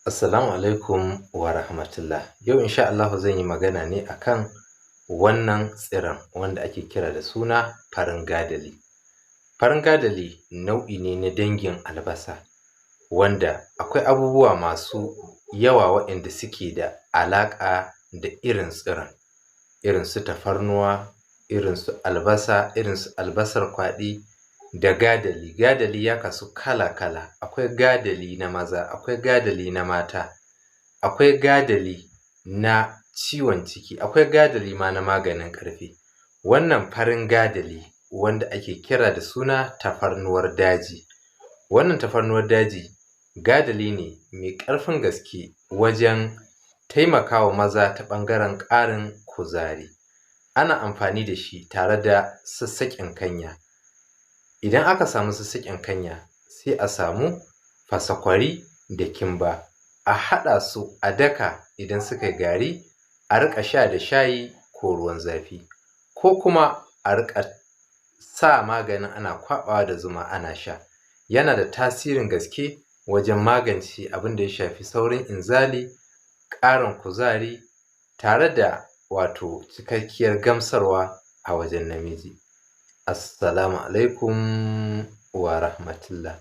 Assalamu alaikum wa rahmatullah. Yau insha Allahu zan yi magana ne akan wannan tsiron wanda ake kira da suna farin gadali. Farin gadali nau'i ne na dangin albasa wanda akwai abubuwa masu yawa waɗanda suke da alaƙa da irin tsiron, irin su tafarnuwa, irin su albasa, irin su albasar kwaɗi da gadali. Gadali ya kasu kala-kala, akwai gadali na maza, akwai gadali na mata, akwai gadali na ciwon ciki, akwai gadali ma na maganin ƙarfi. Wannan farin gadali wanda ake kira da suna tafarnuwar daji, wannan tafarnuwar daji gadali ne mai ƙarfin gaske wajen taimakawa maza ta ɓangaren ƙarin kuzari. Ana amfani da shi tare da sassaƙen kanya, idan aka samu sassaƙen kanya sai a samu fasakwari da kimba a haɗa su a daka, idan sukai gari a riƙa sha da shayi ko ruwan zafi, ko kuma a riƙa sa maganin ana kwaɓawa da zuma ana sha. Yana da tasirin gaske wajen magance abin da ya shafi saurin inzali, ƙarin kuzari tare da wato cikakkiyar gamsarwa a wajen namiji. Assalamu alaikum wa rahmatullah.